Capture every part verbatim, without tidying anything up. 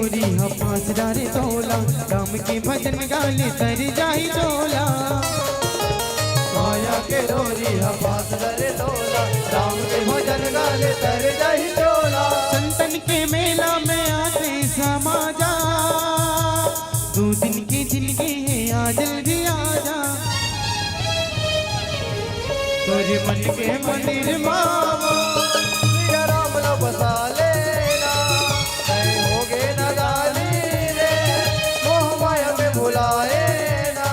डोरी ह पास डारे तोला, राम के भजन गाले तर जाही डोला। माया के डोरी ह पास डारे तोला, राम के भजन गाले तर जाही डोला। संतन के मेला में आके समा जा, दो दिन की जिंदगी है, आ जल्दी आ जा। तोरे मन के मंदिर मा सिया राम ला बसा लेना, तय होगे नदानी रे, मोह माया में भुलाए ना।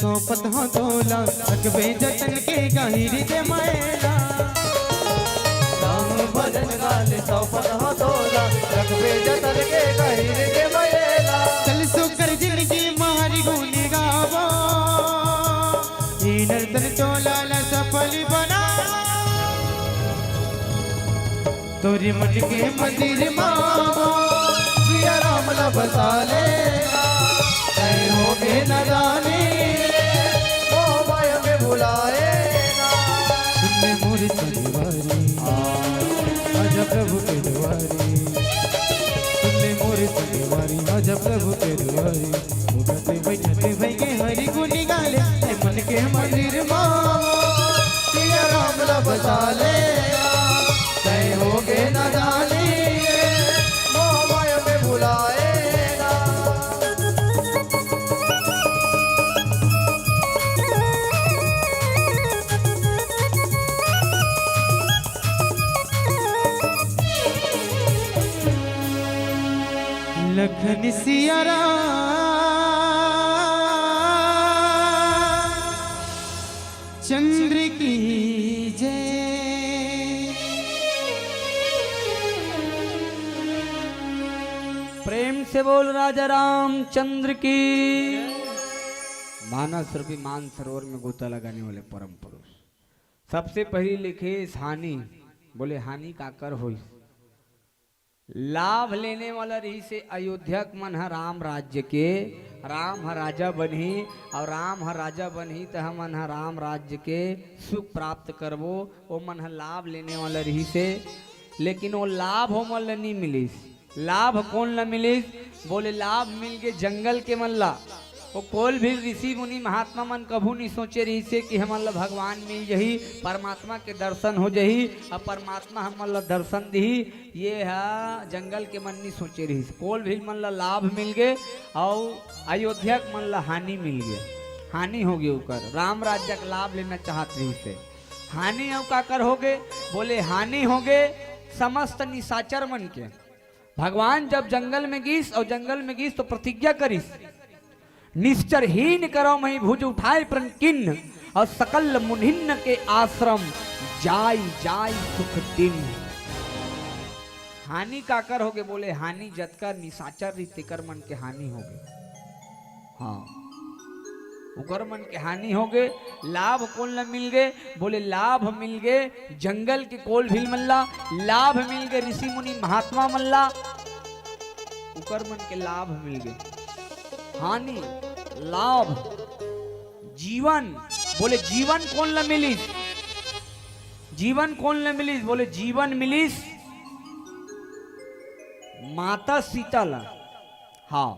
सौंपत हौं तोला, रखबे जतन के गहिर दे मैला। राम भजन गाले सौंपत हौं तोला, रखबे जतन के गहिर दे मैला। चल सुकर जिंदगी मारी गुन गावा, ई नर्तन टोला ला सफल बना। तोरे मन के मंदिर मा सिया राम ला बसा लेना, तय होगे नदानी, मोह माया में भुलाए ना। सुन ले मोर संगवारी, आजा प्रभु के दुआरी। सुन ले मोर संगवारी, आजा प्रभु के दुआरी। उठत बैठत भई के हरि गुण गाले, ए मन के मंदिर मा सिया राम ला बसा ले। तय होगे नदानी, मोह माया में भुलाए ना। लखन सिया राम चंद्र की जय। प्रेम से बोल राजा रामचंद्र की। मानस रूपी मानसरोवर में गोता लगाने वाले परम पुरुष। सबसे पहली लिखे हानि, बोले हानि काकर होइस? लाभ लेने वाला रहिसे अयोध्या के मन ह राम राज्य के, राम ह राजा बनही, अउ राम ह राजा बनही त हमन ह राम राज्य के सुख प्राप्त करबो। ओ मन ह लाभ लेने वाला रहिसे, लेकिन ओ लाभ ओमन ल नी मिलिस। लाभ कोन ल मिलिस? बोले लाभ मिल गे जंगल के मन ला। ओ कोल भी ऋषि मुनि महात्मा मन कभू नी सोचे रहिसे कि हमन ला भगवान मिल जही, परमात्मा के दर्शन हो जही, अउ परमात्मा हमन ला दर्शन दिही। ये ह जंगल के मन नी सोचे रहिस। कोल भील मन ला लाभ मिल गे अउ अयोध्या के मन ला हानि मिल गे। हानि हो गे ओकर, राम राज्य के लाभ लेना चाहत रहिसे। हानि अउ काकर हो गे? बोले हानि हो गे समस्त निशाचर मन के। भगवान जब जंगल में गिस अउ जंगल में गिस तो प्रतिज्ञा करिस, निश्चर हीन करव मही भुज उठाय प्रण किन्न, अउ सकल मुनिन्न के आश्रम जाय जाय सुख दिन्न। हानि काकर होगे? बोले हानि जतका निशाचर रहिस तेकर मन के हानि होगे। हाँ, ओकर मन के हानि होगे। लाभ कोन ल मिल गे? बोले लाभ मिल गे जंगल के कोल भील मन ला, लाभ मिल गे ऋषि मुनि महात्मा मन ला, ओकर मन के लाभ मिल गे। हानि, लाभ, जीवन, बोले जीवन कोन ल मिलिस? जीवन कोन ल मिलिस? बोले जीवन मिलिस माता सीता ल। हाँ,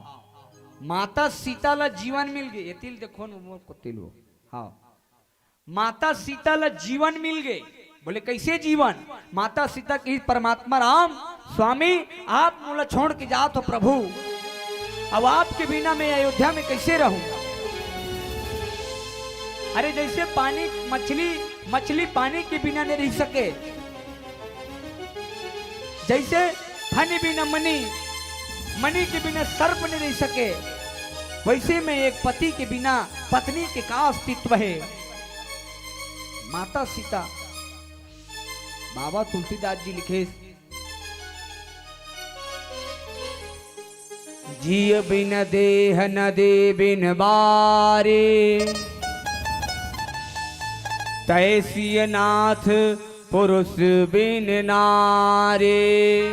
माता सीता ल जीवन मिल गे। एतिल देखो न, मोर कोतिल हो। हाँ, माता सीता ल जीवन मिल गे। बोले कैसे जीवन? माता सीता कहिस परमात्मा राम, स्वामी, आप मोला छोड़ के जात हो प्रभु, अब आपके बिना मैं अयोध्या में कैसे रहूं? अरे जैसे पानी, मछली, मछली पानी के बिना नहीं रह सके, जैसे फनी बिना मनी, मनी के बिना सर्प नहीं रह सके, वैसे में एक पति के बिना पत्नी के का अस्तित्व हे? माता सीता, बाबा तुलसीदास जी लिखे, जिय बिन देह नदी बिन बारी, तैसिय नाथ पुरुष बिन नारी।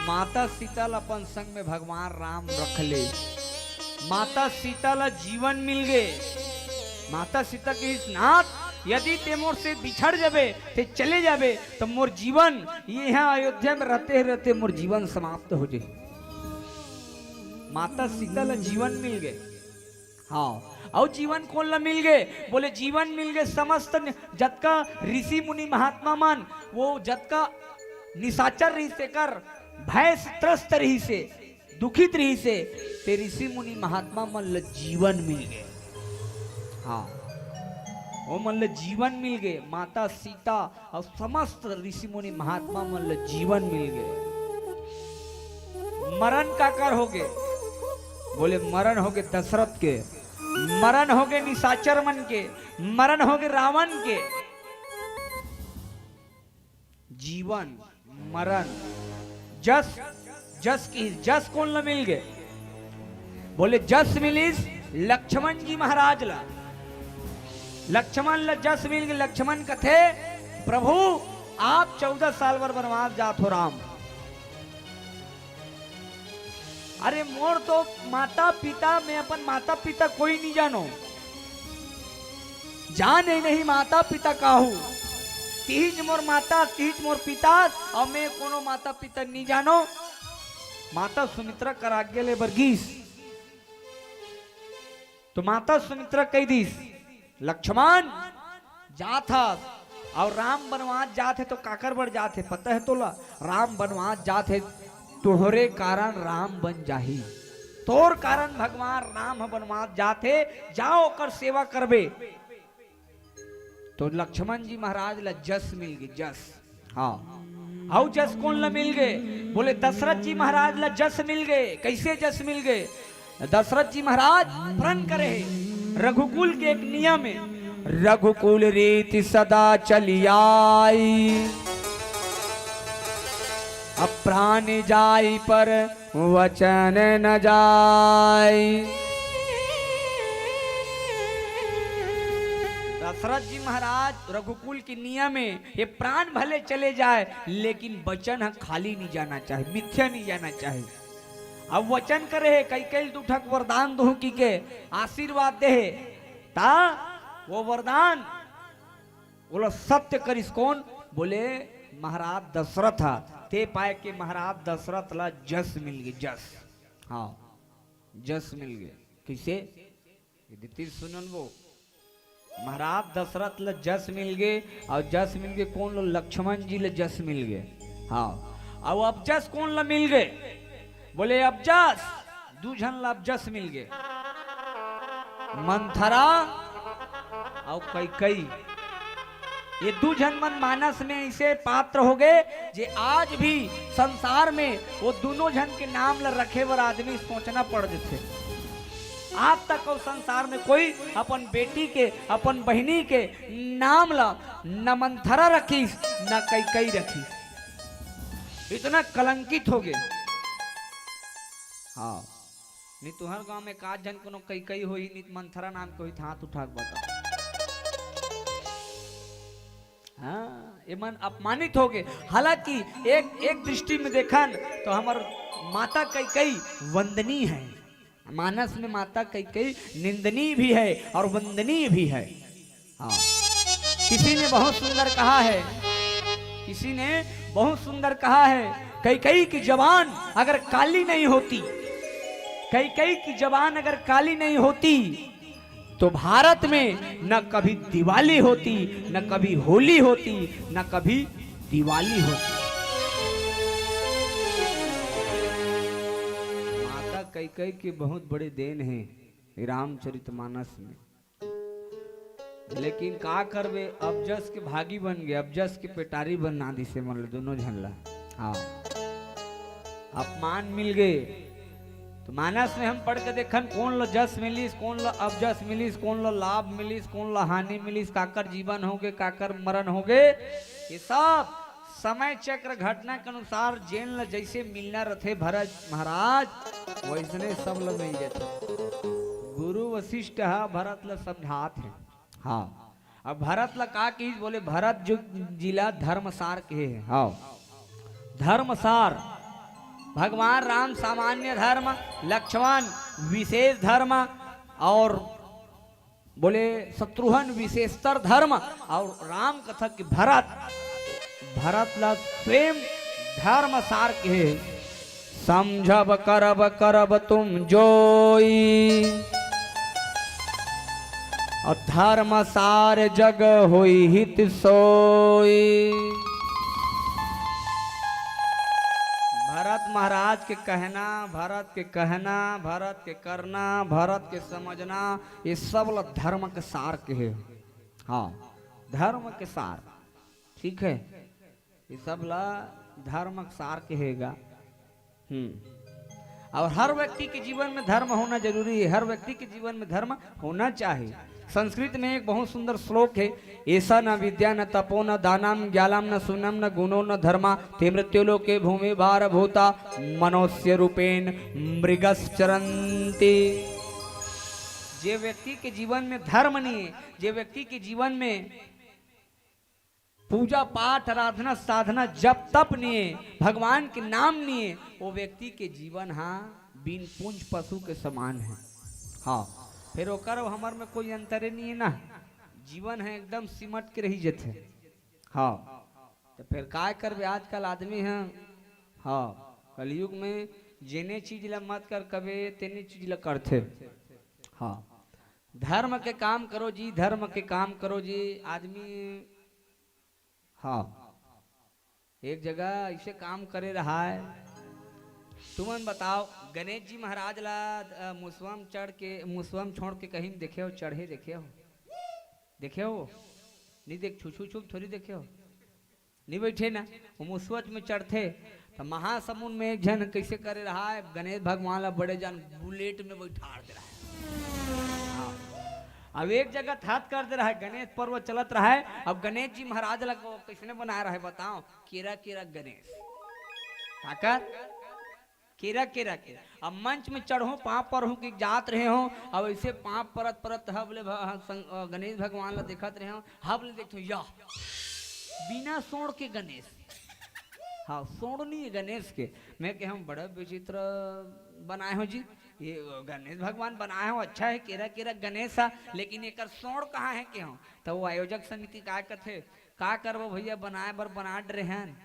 माता सीता ल अपन संग में भगवान राम रख ले। माता सीता ल जीवन मिल गे। माता सीता कहिस, "नाथ, यदि ते मोर से बिछड़ जाबे, ते चले जाबे, त मोर जीवन, इहाँ अयोध्या में रहते रहते मोर जीवन समाप्त हो जाही।" माता सीता ल जीवन मिल गे। हाँ, अउ जीवन कोन ल मिल गे? बोले, जीवन मिल गे समस्त न-, जतका ऋषि मुनि महात्मा मन, वो जतका निशाचर रहिस, तेकर भय से त्रस्त रहिस हे, दुखित रहिस हे, ते ऋषि मुनि महात्मा मन ल जीवन मिल गे। हाँ, वो मन ल जीवन मिल गे। माता सीता अउ समस्त ऋषि मुनि महात्मा मन ल जीवन मिल गे। मरण काकर हो गे? बोले, मरण हो गे दशरथ के, मरण हो गे निशाचर मन के, मरण हो गे रावण के। जीवन, मरण, जस, जस की, जस कोन ल मिल गे? बोले, जस मिलिस लक्ष्मण जी महाराज ला। लक्ष्मण ला जस मिल गे। लक्ष्मण कथे, "प्रभु, आप चौदह साल बर वनवास जात हो राम।" अरे मोर तो माता पिता, मैं अपन माता पिता कोई नहीं जानो, जाने नहीं माता पिता काहू। तिहिच मोर माता, तिहिच मोर पिता, अउ मैं कोनो माता पिता नहीं जानो। माता सुमित्रा कर आज्ञा ले बर गीस। तो माता सुमित्रा कहि दीस, "लक्ष्मण, जात हस, अउ राम बनवास जात हे तो काकर बर जात हे, पता हे तोला? राम बनवास जात हे, तोहरे कारण राम बन जाही, तोर कारण भगवान राम ह बनवास जात हे, जा ओकर सेवा करबे।" तो लक्ष्मण जी महाराज ला जस मिल गे, जस। हाँ। अउ जस कोन ला मिल गे? बोले, दशरथ जी महाराज ला जस मिल गे। कैसे जस मिल गे? दशरथ जी महाराज प्रण करे हे, रघुकुल के एक नियम हे, "रघुकुल रीति सदा चली आई, अब प्राण जाई पर वचन न जाई।" दशरथ जी महाराज, रघुकुल के नियम हे, ये प्राण भले चले जाए, लेकिन वचन ह खाली नहीं जाना चाही, मिथ्या नहीं जाना चाही। अब वचन करे हे, कैकेयी ल दू ठक वरदान दूहूं कहिके आशीर्वाद दे हे, ता वो वरदान, ओला सत्य करिस कोन? बोले, महाराज दशरथ ह। ते पाय के महाराज दशरथ ला जस मिल गे, जस। हाँ, जस मिल गे। कैसे? ये दीदी सुनन वो, महाराज दशरथ ल जस मिल गे, अउ जस मिल गे कोन ल? लक्ष्मण जी ल जस मिल गे। हाँ, अउ अब जस कोन ल मिल गे? बोले, अब जस दू झन ल अब जस मिल गे, मंथरा अउ कैकेयी। ये दू झन मन मानस में ऐसे पात्र हो गे, जे आज भी संसार में वो दूनों झन के नाम ल रखे बर आदमी सोचना पड़ जथे। आज तक वो संसार में कोई अपन बेटी के, अपन बहिनी के नाम ल न मंथरा रखिस, न कैकेयी रखिस। इतना कलंकित हो गे। हाँ, नहीं तुहर गांव में का झन कोनो कैकेयी होही, नहीं मंथरा नाम के होही, हाथ उठा के बता। हाँ, ये मन अपमानित हो गे। हालांकि एक, एक दृष्टि में देखन तो हमर माता कैकेयी वंदनीय है। मानस में माता कैकेयी निंदनीय भी है और वंदनीय भी है। हाँ। किसी ने बहुत सुंदर कहा है, किसी ने बहुत सुंदर कहा है, कैकेयी की जबान अगर काली नहीं होती, कैकेयी की जबान अगर काली नहीं होती, तो भारत में न कभी दिवाली होती, न कभी होली होती, न कभी दिवाली होती। माता कैकेयी के बहुत बड़े देन हे रामचरितमानस में। लेकिन का करबे, अब जस के भागी बन गे, अब जस के पेटारी बना दिसे मन ल, दूनों झन ला। हाँ, अपमान मिल गे। तो मानस में हम पढ़ के देखन, कोन ल जस मिलिस, कोन ल अब जस मिलिस, कोन ल लाभ मिलिस, कोन ल हानि मिलिस, काकर जीवन हो गे, काकर मरण हो गे, ये सब समय चक्र घटना के अनुसार जेन ल जइसे मिलना रथे भरत महाराज, वइसने सब ल मिल जथे। गुरु वशिष्ठ ह भरत ल समझात हे। हाँ, अब भरत ल का कहिस, बोले भरत जो जिला धर्मसार कहे हे। हाँ, धर्मसार, भगवान राम सामान्य धर्म, लक्ष्मण विशेष धर्म, और बोले शत्रुघ्न विशेषतर धर्म, और राम कथा के भरत, भरत ला स्वयं धर्मसार कहे, समझब करब करब तुम जोई, और धर्मसार जग होई हित सोई। भरत महाराज के कहना, भरत के कहना, भरत के करना, भरत के समझना, ये सब ल धर्म के सार कहे। हाँ, धर्म के सार, ठीक है, ये सब ल धर्म के सार कहेगा। हम्म। और हर व्यक्ति के जीवन में धर्म होना जरूरी है, हर व्यक्ति के जीवन में धर्म होना चाहिए। संस्कृत में एक बहुत सुंदर श्लोक है, एषा न विद्या न तपो न दानम ज्ञानम न सुनम न गुणो न धर्मा, ते मृत्यु लोके भूमि भार भूता मनुष्य रूपेण मृगश्चरंती। जे व्यक्ति के जीवन में धर्म नहीं है, जे व्यक्ति के जीवन में पूजा पाठ, आराधना, साधना, जप तप नहीं है, भगवान के नाम नहीं है, वो व्यक्ति के जीवन हा बिन पूंज पशु के समान है। हाँ, फिर ओकर अउ हमर में कोई अंतरे नहीं है ना, जीवन है एकदम सिमट के रही जथे। हाँ, तो फिर काय करबे, आजकल आदमी है, हाँ, कलयुग में जेने चीज ला मत कर कबे, तेने चीज ला करथे। हाँ, धर्म के काम करो जी, धर्म के काम करो जी। आदमी, हाँ, एक जगह ऐसे काम करे रहा है। तुमन बताओ, गणेश जी महाराज ला, अ, मुसवा म चढ़ के, मुसवा म छोड़ के कहीं देखे हो, चढ़े देखे हो? देखे हो? नहीं देख, छू छू छू थोड़ी देखे हो। नहीं बैठे ना, वो मुसवा म चढ़थे। तो महासमुंद में एक झन कैसे करे रहा है, गणेश भगवान ला बड़े जान बुलेट में बैठार दे रहा है। हाँ। अब एक जगह थत कर दे रहा है, गणेश पर्व चलत रहा है। अब गणेश जी महाराज ला को कैसने बनाए रहा है बताओ, केरा केरा गणेश। काकर? केरा केरा के। अब मंच में चढ़ो, पाँव परहूँ कि जात रहे हो, अब ऐसे पाँव परत परत हब ले भ-, संग-, अ, गणेश भगवान ला देखत रहे हो, हब ले देखते हो, यह बिना सोंड़ के गणेश। हाँ, सोंड़ नहीं है गणेश के। मैं कहे, हम बड़ा विचित्र बनाए हो जी, ये गणेश भगवान बनाए हो, अच्छा है, केरा केरा गणेश है, लेकिन एकर सोंड़ कहाँ है के हो? तो वो आयोजक समिति का कथे, का करबो भैया, बनाए बर बना डरे हन।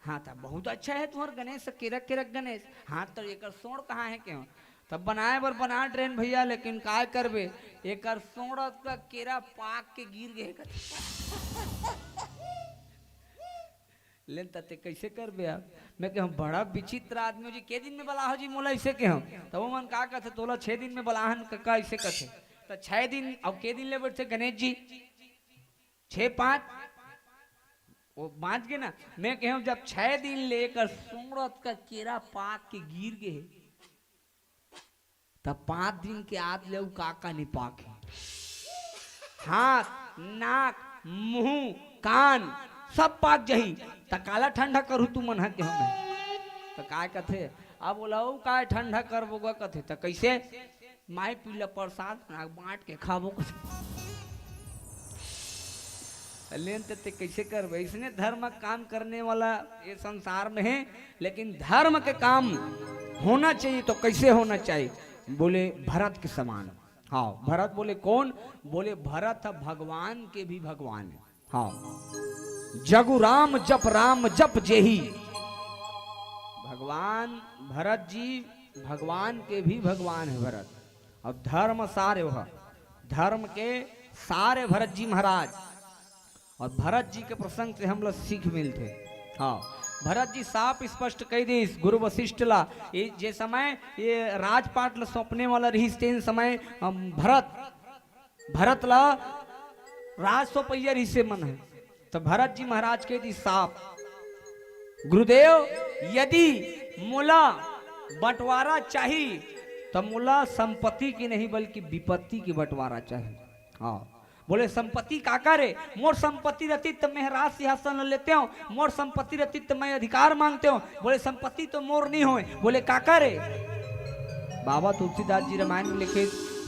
हाँ, त बहुत अच्छा है तुम्हर गणेश, केरा केरा गणेश। हाँ, तो एकर सोंड़ कहाँ है के हो? तब बनाए बर बना डरे हन भैया, लेकिन काय करबे, एकर सोंड़ का केरा पाक के गिर गए कथे। लेन त ते कैसे करबे अब? मैं कहे, बड़ा विचित्र आदमी हो जी, के दिन में बलाहो जी मोला ऐसे कहे हो? तब वो मन का कथे, तोला छह दिन में बलाहन कका ऐसे कथे। त छह दिन, अब के दिन ले बैठे गणेश जी? छह पाँच, वो बाँच गे ना। मैं कहे, जब छह दिन ले एकर सोंड़ का केरा पाक के गिर गे हे, तब पाँच दिन के आत ले अउ का का नहीं पाक हे? हाथ, नाक, मुंह, कान सब पाक जही, त काला ठंडा करू तुमन ह के हमें? त काय कथे, अब बोला, "ओ काय ठंडा करबो गा?" कथे, "त कैसे?" "माई पीला प्रसाद ना बांट के खाबो कथे।" लेन ते, ते कैसे करबे? इसने धर्म काम करने वाला ये संसार में है, लेकिन धर्म के काम होना चाहिए। तो कैसे होना चाहिए? बोले, भरत के समान। हाँ, भरत बोले, "कौन?" बोले, "भरत ह भगवान के भी भगवान है।" हाँ, "जगु राम जप राम जप जेही।" भगवान भरत जी भगवान के भी भगवान है भरत। और धर्म सारे वह, धर्म के सारे भरत जी महाराज। और भरत जी के प्रसंग से हम लोग सीख मिलते। हाँ, भरत जी साफ स्पष्ट कह दिस गुरु वशिष्ठ ला, ये जे समय ये राजपाट ला सौंपने वाला रहिस, तेन समय, अम, भरत, भरत ला राज सौंपैया रहिसे मन है। तो भरत जी महाराज कह दिस साफ, "गुरुदेव, यदि मोला बंटवारा चाही, तो मोला संपत्ति की नहीं, बल्कि विपत्ति की बंटवारा चाही।" हाँ, बोले, संपत्ति काकर ए? मोर संपत्ति रहतिस त मैं राज सिंहासन ल लेतेंव, मोर संपत्ति रहतिस त मैं अधिकार मांगतेंव। बोले, संपत्ति तो मोर नइ होय। बोले, काकर ए? बाबा तुलसीदास जी रामायण में लिखे,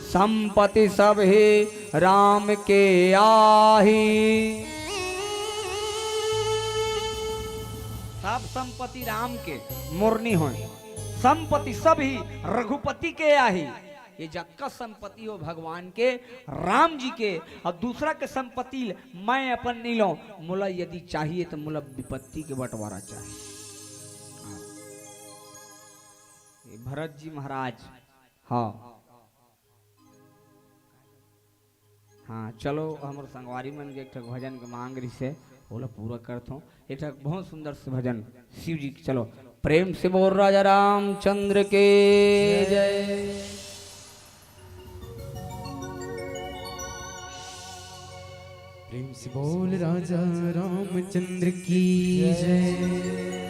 संपत्ति सब ही राम के आही। सब संपत्ति राम के, मोर नइ होय। संपत्ति सब ही रघुपति के आही। ये जतका संपत्ति हो भगवान के, राम जी के, अउ दूसरा के संपत्ति ल मैं अपन नइ लंव। मोला यदि चाहिए त मोला विपत्ति के बंटवारा चाहिए। हाँ। ये भरत जी महाराज, हाँ। हाँ, चलो, हमर संगवारी मन के एक ठक भजन के मांग रिहिसे, ओला पूरा करथों। एक ठक बहुत सुंदर से भजन शिव जी के, चलो, प्रेम से बोल राजा रामचंद्र के जय। प्रेम से बोल राजा रामचंद्र की जय।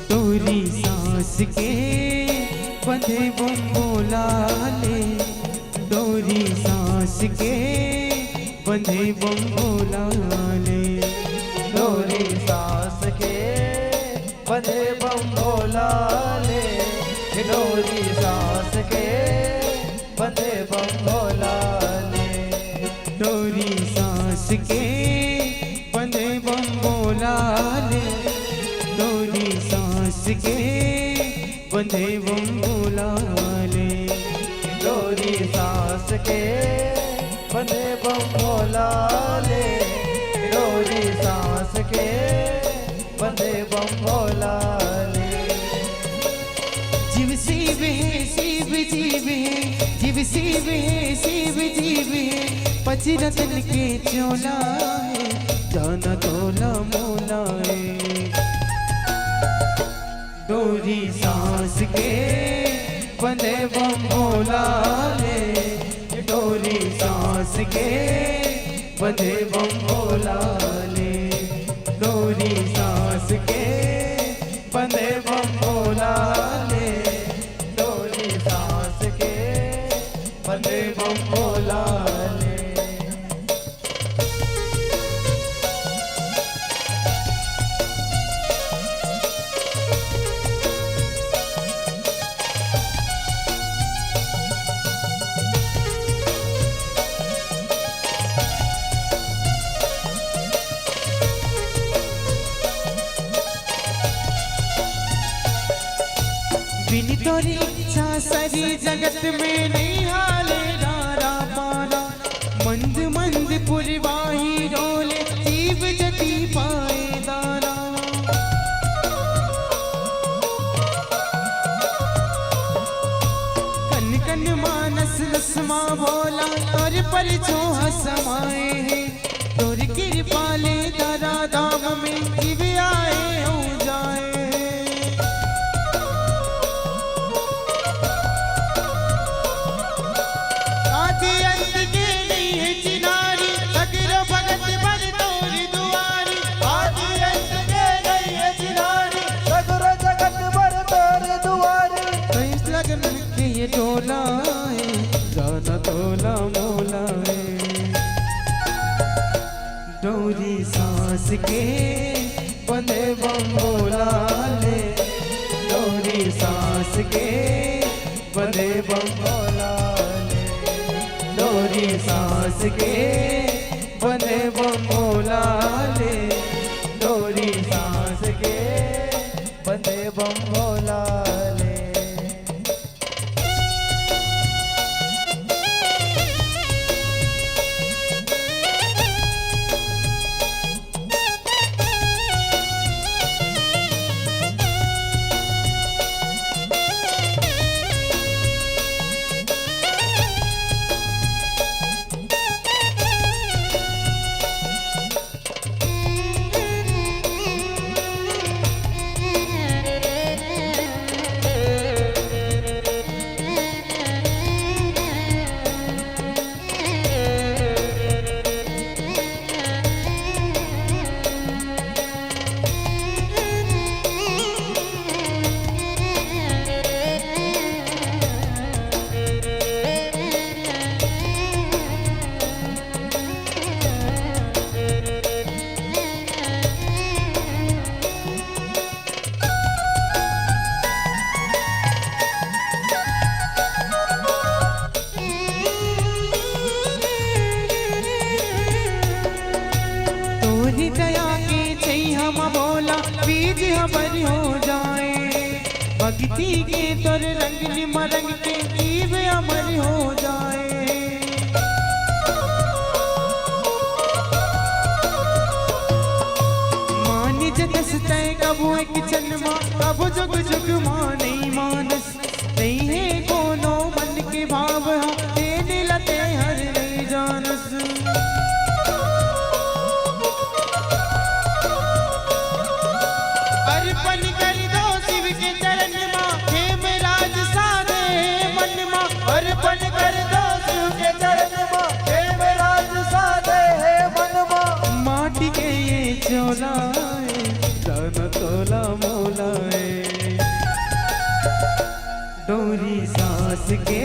डोरी सांस के बंधे बम्बोला ले, डोरी सांस के बंधे बम्बोला ले, डोरी सांस के बंधे बम्बोला ले, डोरी सांस के बंधे बम्बोला ले। डोरी सांस के बंधे बम्बोला ले, डोरी सांस के बंधे बम्बोला ले। डोरी सांस के बंधे बम्बोला ले, डोरी सांस के बंधे बम्बोला ले। जीव शिव हे, शिव जीव हे, जीव शिव हे, शिव जीव हे, पच रतन के चोला हे, जाना तोला मोला हे। डोरी सांस के बंधे बम्बोला ले, डोरी सांस के बंधे बम्बोला ले, डोरी सांस के बंधे बम्बोला ले, डोरी सांस के बंधे बम्बोला ले। बिन तोरी इच्छा सरी जगत में नहीं हाले डारा पारा। मंद मंद पुरवाही डोले, जीव जति पाए दाना। कन कन मानस नस मा भोला, तोर पर छोह समाए हे। तोर किरपा ले धरा धाम में, जीव आए हो जाए। आदि अंत के नहीं है चिनारी, सगरो भगत बर तोर दुआरी। आदि अंत के नहीं है चिनारी, सगरो जगत बर तोर दुआरी। कइस लगन के ये टोला हे, जाना तोला मोला हे। डोरी सांस के बंधे बम्बोला ले, डोरी सांस के बंधे बम्बोला ले, डोरी सांस के बंधे बम्बोला ले, डोरी सांस के बंधे बम्बोला ले। दया के छैया म बोला, बीज हमर हो जाए। भक्ति के तोर रंग निमरंग के जीव अमर हो जाए। मानिज दस तय कबू एक जन्मा, कबू जुग जुग मा नहीं मानस। नहीं है कोनो मन के भाव हा, तेने लते हर नहीं जानस। अर्पण कर दो शिव के चरण मा, हेमराज साधे मन मा। अर्पण कर दो शिव के चरण मा, हेमराज साधे मन मा। माटी के ये चोला है, तन तोला मोला है। डोरी सांस के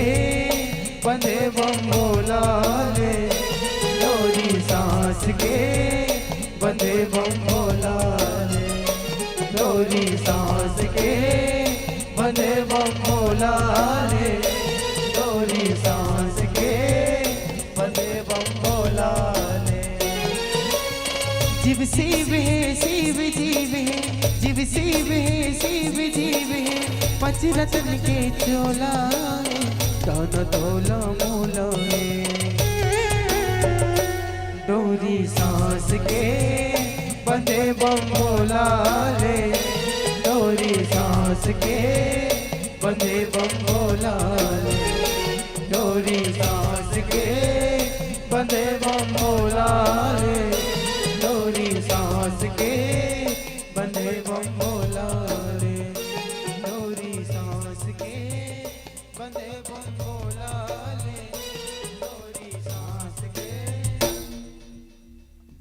बंधे बम भोला ले, डोरी सांस के बंधे बम भोला ले, डोरी सांस के बंधे बम भोला ले, डोरी सांस के बंधे बम भोला ले। जीव शिव है, शिव जीव है, जीव शिव है, शिव जीव है। पच रतन के चोला है, तन तोला मोला है। डोरी सांस के बंधे बम भोला ले, डोरी सांस के बंधे बम भोला ले, डोरी सांस के बंधे बम भोला ले, डोरी सांस के बंधे बम भोला ले, डोरी सांस के बंधे बम भोला ले, डोरी सांस के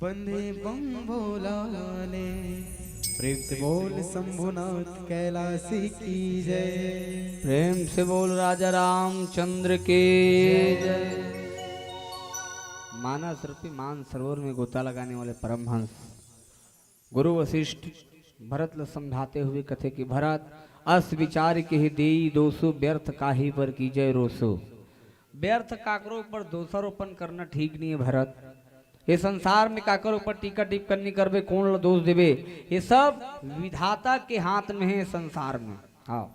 बंधे बम भोला ले। प्रेम से बोल शंभुनाथ कैलाशी की जय। प्रेम से बोल राजा रामचंद्र की जय। मानस रूपी मान सरोवर में गोता लगाने वाले परमहंस गुरु वशिष्ठ भरत ल समझाते हुए कथे कि भरत, अस विचार के ही देई दोषो, व्यर्थ काहे पर कीजे रोषो। व्यर्थ काकरो ऊपर दोषारोपण करना ठीक नहीं है भरत। ये संसार में काकरो ऊपर टीका टिप्पणी करबे, कोन ल दोष देबे, ये सब विधाता के हाथ में है संसार में। हाँ,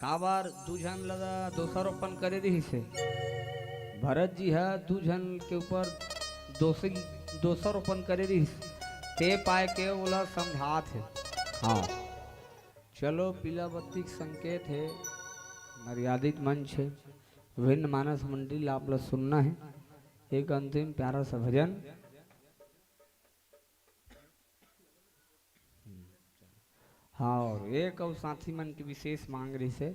काबर दू झन ल दोषारोपण करे रिहिस हे। भरत जी ह दू झन के ऊपर दोषी, दोषारोपण करे रिहिस, ते पाए के ओला समझात हे। हाँ, चलो, पीला बत्ती के संकेत हे, मर्यादित मंच हे, विभिन्न मानस मंडली ला आप ला सुनना हे। एक अंतिम प्यारा सा भजन। हाँ, और एक अउ साथी मन के विशेष मांग रहिस हे,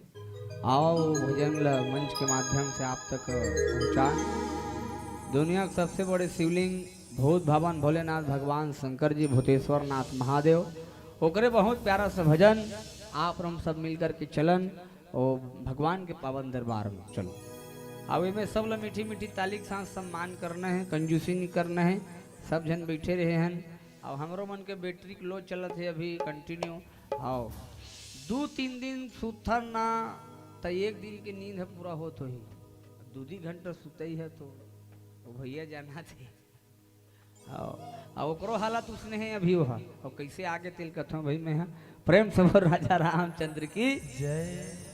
आओ भजन ल मंच के माध्यम से आप तक पहुँचा। दुनिया के सबसे बड़े शिवलिंग भूत भवन भोलेनाथ भगवान शंकर जी, भूतेश्वर नाथ महादेव, ओकरे बहुत प्यारा सा भजन आप हम सब मिल करके चलन ओ भगवान के पावन दरबार में चलो। अब एमे सब ल मीठी मीठी ताली के साथ सम्मान करना है, कंजूसी नहीं करना है। सब झन बैठे रहे हन, अब हमरो मन के बैटरी के लो चलत है अभी कंटिन्यू। आओ, दू तीन दिन सुतन ना, त एक दिन के नींद ह पूरा होत होही। दू दी घंटा सुतई है तो वो भैया जाना थे। आओ, आ ओकरो हालत उसने है अभी वह। और कैसे आगे तेल कथों भाई मैं, हाँ, प्रेम से बोल राजा रामचंद्र की जय।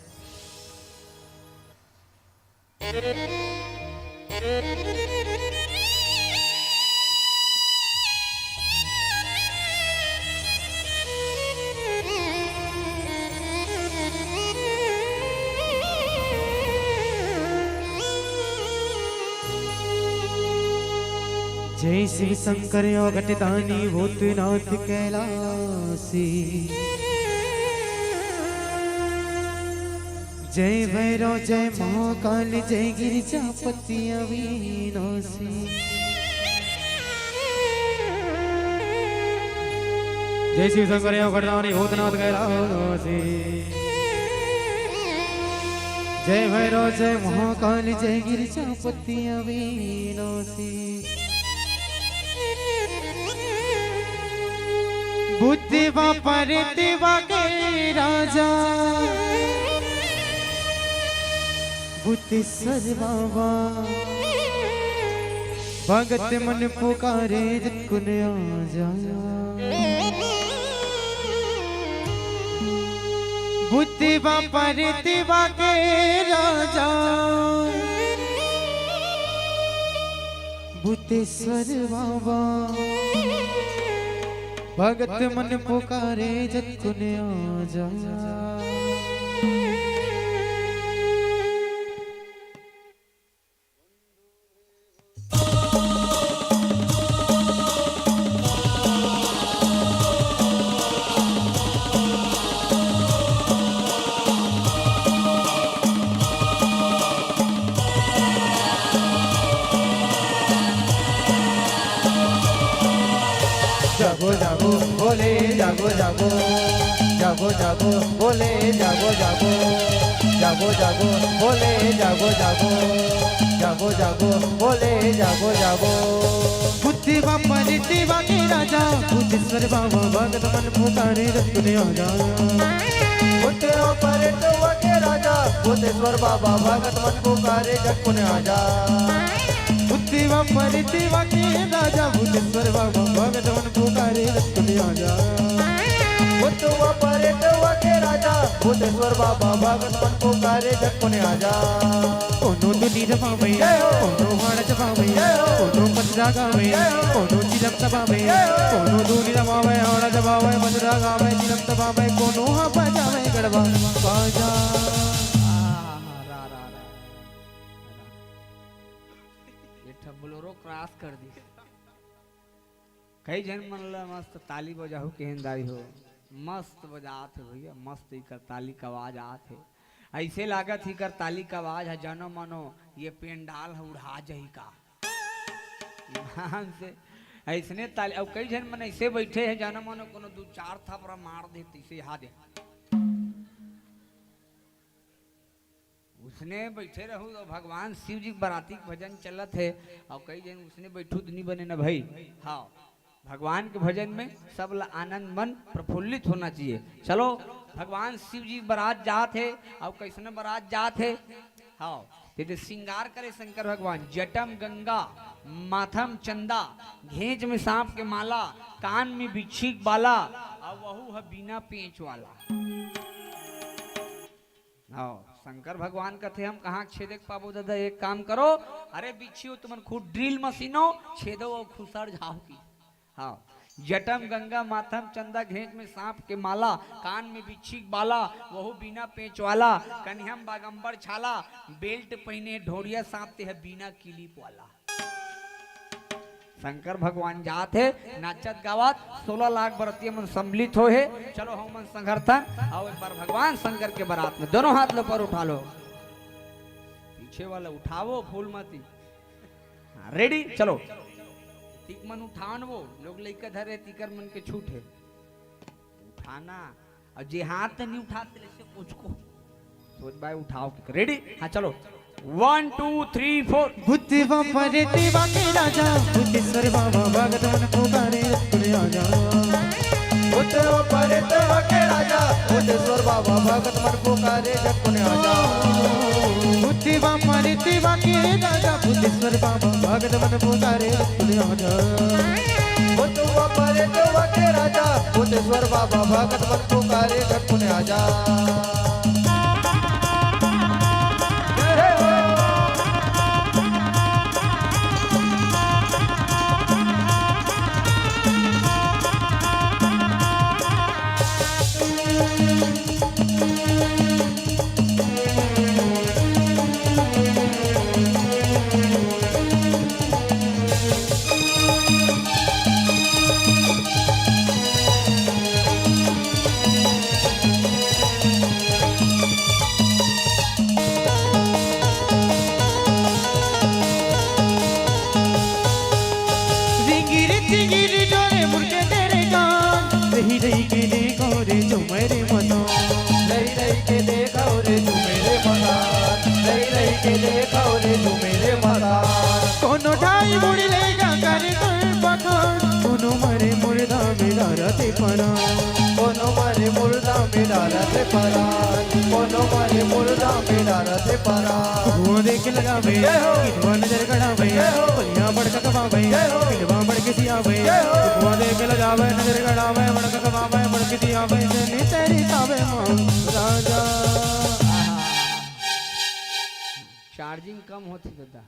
जय शिव शंकर अवघट दानी भूतनाथ कैलासी। जय भैरव जय महाकाल जय गिरिजापति अविनाशी। जय शिव शंकर अवघट दानी भूतनाथ कैलासी। जय भैरव जय महाकाल जय गिरिजापति अविनाशी। बुद्धवा परतवा के राजा, बुद्धेश्वर बाबा। भगत मन पुकारे जतकुन आजा। बुद्धि वा परतिवा के राजा भूतेश्वर बाबा। भगत मन पुकारे जतकुन आजा। जागो जागो भोले जागो जागो। जागो जागो भोले जागो जागो। जागो जागो भोले जागो जागो। जागो जागो भोले जागो जागो। बुद्धि वा परतिवा के राजा भूतेश्वर बाबा भगत मन पुकारे जतकुन आजा। बुद्धि वा परतिवा के राजा भूतेश्वर बाबा भगत मन पुकारे जतकुन आजा। बुद्धि वा परतिवा के राजा भूतेश्वर बाबा भगत मन पुकारे जतकुन आजा। बुद्धि वा परतिवा के राजा भूतेश्वर बाबा भगत मन पुकारे जतकुन आजा। कोनो दुनी रमावे, जय हो। कोनो हाड़ जमावे, जय हो। कोनो पचरा गावे, जय हो। कोनो चिलम दबावे, जय हो। कोनो दुनी रमावे, हाड़ जमावे, पचरा गावे, चिलम दबावे, कोनो हा बजावे गड़वा बाजा। आहा, रा, रा, रा, रा। ये ठा बोलेरो क्रॉस कर दी। कई झन मन ला मस्त ताली बजाहू केहेन दाई हो, मस्त बजात हे भैया, मस्त इकर ताली का आवाज आत हे। अइसे लागत हे इकर ताली का आवाज ह जानो मानो ये पेंडाल ह उड़हा जही का। ईमान से अइसने ताली, अउ कई झन मन अइसे बइठे हे जानो मानो कोनो दू चार थपरा मार दे तइसे हा दे। उसने बइठे रहू अउ भगवान शिव जी के बराती के भजन चलत हे, अउ कई झन उसने बइठू त नी बने न भई। हाँ, भगवान के भजन में सब ला आनंद मन प्रफुल्लित होना चाहिए। चलो, भगवान शिव जी के बरात जात हे, अउ कइसने बरात जात हे? हाँ, ते दे श्रृंगार करे शंकर भगवान, जटम गंगा, माथम चंदा, घेंच में सांप के माला, कान में बिच्छी के बाला, अउ वहू ह बिना पेंच वाला। हाँ, शंकर भगवान कथे, "हम कहाँ छेदे के पाबो दादा, एक काम करो, अरे बिच्छी हो तुमन खुद ड्रिल मशीन हो, छेदो अउ खुसर जाओ की।" हाँ, जटम गंगा माथम चंदा घेंच में सांप के माला, कान में बिच्छी के बाला, वहू बिना पेंच वाला, कनिहम बागंबर छाला, बेल्ट पहिने ढोड़िया सांप ते ह बिना किलिप वाला। शंकर भगवान जात हे, नाचत गावत, सोलह लाख बरतिया मन सम्मिलित होए हे। चलो हमन संघरथन, आओ एक बार भगवान शंकर के बरात में, दोनों हाथ ल ऊपर उठा लो। पीछे वाला उठावो फूल माती। हाँ, रेडी, चलो। तिक मन उठान वो, लोग लइका धरे, तिकर मन के छूट हे। उठाना। अउ जे हाथ नहीं उठाते, ऐसे कुछ को सोच भाई उठाओ। रेडी? हाँ, चलो। One, two, three, four। बुद्धि वा परतिवा के राजा, भूतेश्वर बाबा भगत मन पुकारे जतकुन आजा। बुद्धि वा परतिवा के राजा, भूतेश्वर बाबा भगत मन पुकारे जतकुन आजा। बुद्धि वा परतिवा के राजा, भूतेश्वर बाबा भगत मन पुकारे जतकुन आजा। बुद्धि वा परतिवा के राजा, भूतेश्वर बाबा भगत मन पुकारे जतकुन आजा। रिंगिरी तिंगिरी डोरे मुर्गे तेरे गान, रही रही के देखो रे झूमे रे मनो। रही रही के देखो रे झूमे रे मनो। रही रही के देखो रे झूमे रे मनो। कोनो ढाई मुड़ी लेगा करे कर पठान, कोनो मरे मुर्दा में डारते पना। कोनो मरे मुर्दा में डारते पना। तुम्हारे मुर्दा में डालत हे परा। धुआं देख लगावे, जय हो। कितवा नजर गड़ावे, जय हो। बलिया बड़का गवावे, जय हो। पिंडवा बड़के सियावे, जय हो। धुआं देख लगावे, नजर गड़ावे, बड़का गवावे, बड़के सियावे, जनी तेरी तावे माँ राजा। चार्जिंग कम होती दादा।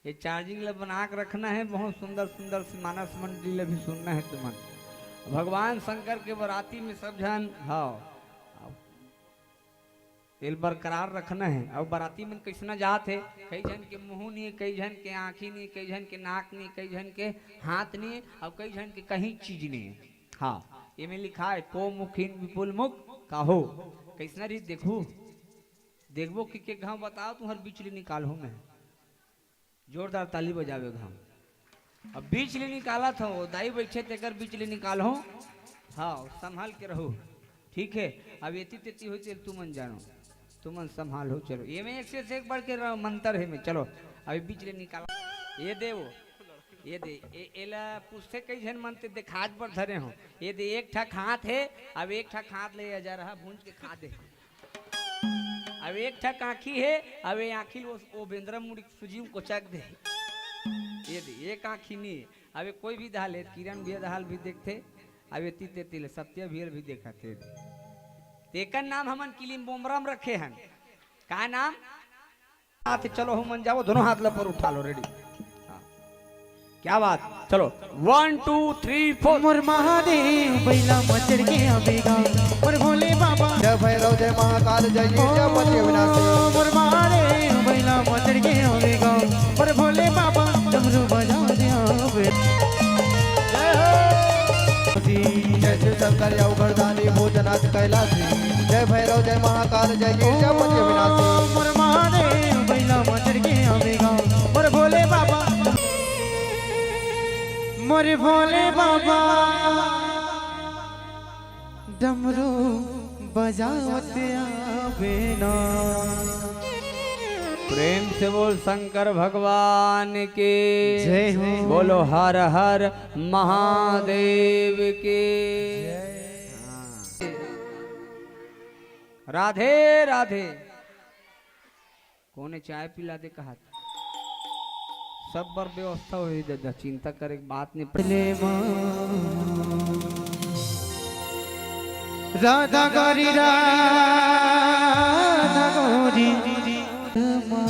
ये चार्जिंग ला बना के रखना है। बहुत सुंदर सुंदर से मानस मंडली ला भी सुनना है तुमन। भगवान शंकर के बराती में सब झन, हाँ, एल बरकरार रखना है। अब बराती मन कैसना जात है, कई झन के मुंह नहीं है, कई झन के आँखी नहीं है, कई झन के नाक नहीं है, कई झन के हाथ नहीं है, और कई झन के कहीं चीज नहीं है। हाँ, ये में लिखा है, को मुखिन विपुल मुख काहो। कैसना रीत देखू, देखबो कि के घाव बताओ, तुम्हार बिचली निकाल हो मैं। जोरदार ताली बजावे घाम। अब बीच ले निकालत हो, दाई बैठे तेकर बीच ले निकाल हो। हाँ, संभाल के रहो। ठीक है, अब एती तेती होई तेल तुमन जानो, तुमन संभाल हो। चलो, ये में एक से एक बढ़ के र-, मंत्र है में। चलो, अभी बीच ले निकाल। ये दे वो, ये दे, ए-, एला पूछते कई झन मन ते देखात बर धरे हो। ये दे, एक ठक हाथ है, अब एक ठक हाथ ले जा रहा भूंज के खा दे। अब एक ठक आँखी है, अब ये आँखी वो, वो बेंदरा मुड़ी सूजी में कोचक दे। ये दे, एक आँखी नहीं है। अब ये कोई भी दहाल है, किरण भी दहाल भी देखते, अब ये तीते तिल सत्य भी भी देखा थे। तेकर नाम हमन किलिम बोमरम रखे हन। का नाम? हाथ चलो हो मन जाओ, दोनों हाथ ल पर उठा लो, रेडी। हाँ। क्या बात, चलो, वन टू थ्री फोर। मोर महादेव बैला म चढ़ के आवेगा, मोर भोले बाबा। जय भैरव, जय महाकाल, जय गिरजापति अविनाशी। मोर महादेव बैला म चढ़ के आवेगा, मोर भोले बाबा डमरू बजा दे आवे। जय हो। जय शिव शंकर या उघरदानी भूतनाथ कैलाशी। जय भैरव, जय महाकाल, जय गिरजापति अविनाशी। मोर महादेव बैला म चढ़ के आवेगा, मोर भोले बाबा। मोर भोले बाबा डमरू बजावत आवे ना। प्रेम से बोल शंकर भगवान के। जय हो। बोलो हर हर महादेव के। राधे राधे। कोने चाय पिला दे कहा? सब बर व्यवस्था होही दादा, चिंता करे के बात नहीं। ले माँ। राधा गौरी, राधा गौरी, माँ।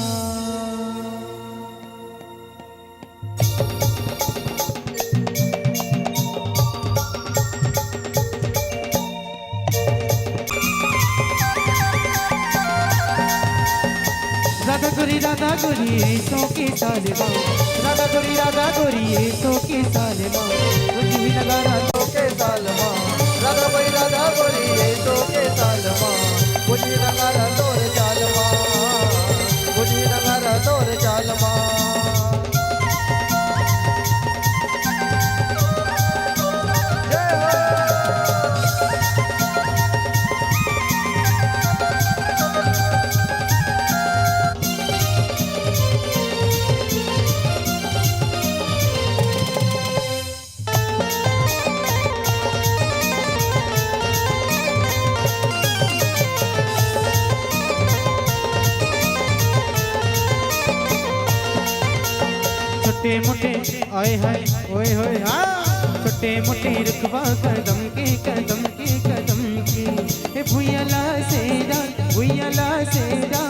राधा गोरी, राधा गोरी, ए सो के साले माँ। राधा गोरी, राधा गोरी, ए सो के साले माँ। बुझी नगारा तो के साल माँ। राधा भाई, राधा गोरी, ए सो के साल माँ। बुझी नगारा तोर चाल माँ। बुझी नगारा तोर चाल माँ। छोटे मोटे आए हाय ओए होए हाँ। छोटे मोटे रुखवा कदम के, कदम के, कदम के। हे भुइया ला सेरा, भुइया ला सेरा,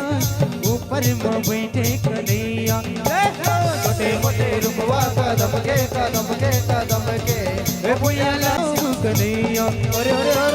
ऊपर म बैठे कन्हैया। हे हो, छोटे मोटे रुखवा कदम के, कदम के, कदम के। हे भुइया ला कन्हैया। अरे, अरे, अरे।